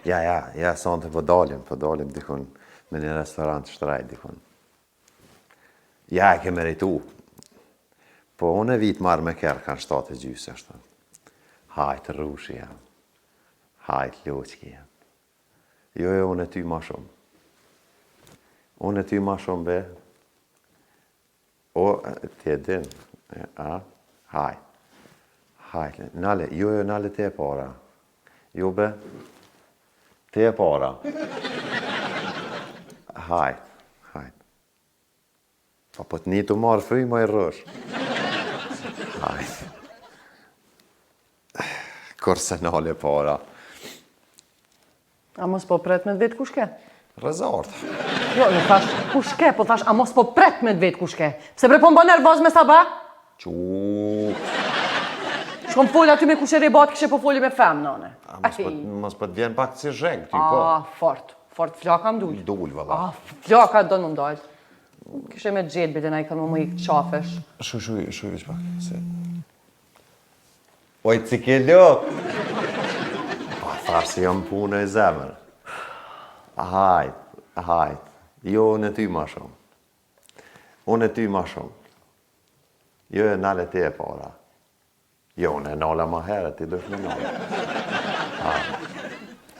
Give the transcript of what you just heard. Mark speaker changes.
Speaker 1: Ja, ja, ja, sonte po dalim, po dalim dikun me një restorant shtrajt dikun. Ja, e ke meritu. Po, unë e vit marrë me kerr, kanë shtatë e gjysë, ashtu. Hajt, rrushi, ja. Hajt, loqki, ja. Jo, jo, unë e ty ma shumë. Unë e ty ma shumë, be. O, ti e din. A? Hajt. Hajt. Nale, jo, jo, nale ti e para. Jo, be. Ti e para. Hajt. Hajt. Pa po të një të marrë fryma i rrësh. Hajt. Kurse nale para.
Speaker 2: A mos po pret me të vetë kush ke?
Speaker 1: Rezort.
Speaker 2: Jo, nuk thash kush ke, po thash a mos po pret me të vetë kush ke? Pse bre po më bën nervoz me sabah?
Speaker 1: Qu.
Speaker 2: Shkom fol aty me kusheri bat kishe po foli me femnë, nane.
Speaker 1: A mos po, mos po të vjen pak si zheg ty, po.
Speaker 2: A, fort, fort flaka më dul.
Speaker 1: Dul, valla.
Speaker 2: A, flaka do më dal. Kishe me gjetë, bile na i kanë më më ikë qafesh.
Speaker 1: Shu, shu, shu, veç pak, se... Oj, cikelo! Pa thash se jam punë e zemër. Hajt, hajt. Jo, unë e ty ma shumë. Unë e ty ma shumë. Jo, e nale ti e para. Jo, unë e nala ma herët, ti dush me nalë. Hajt.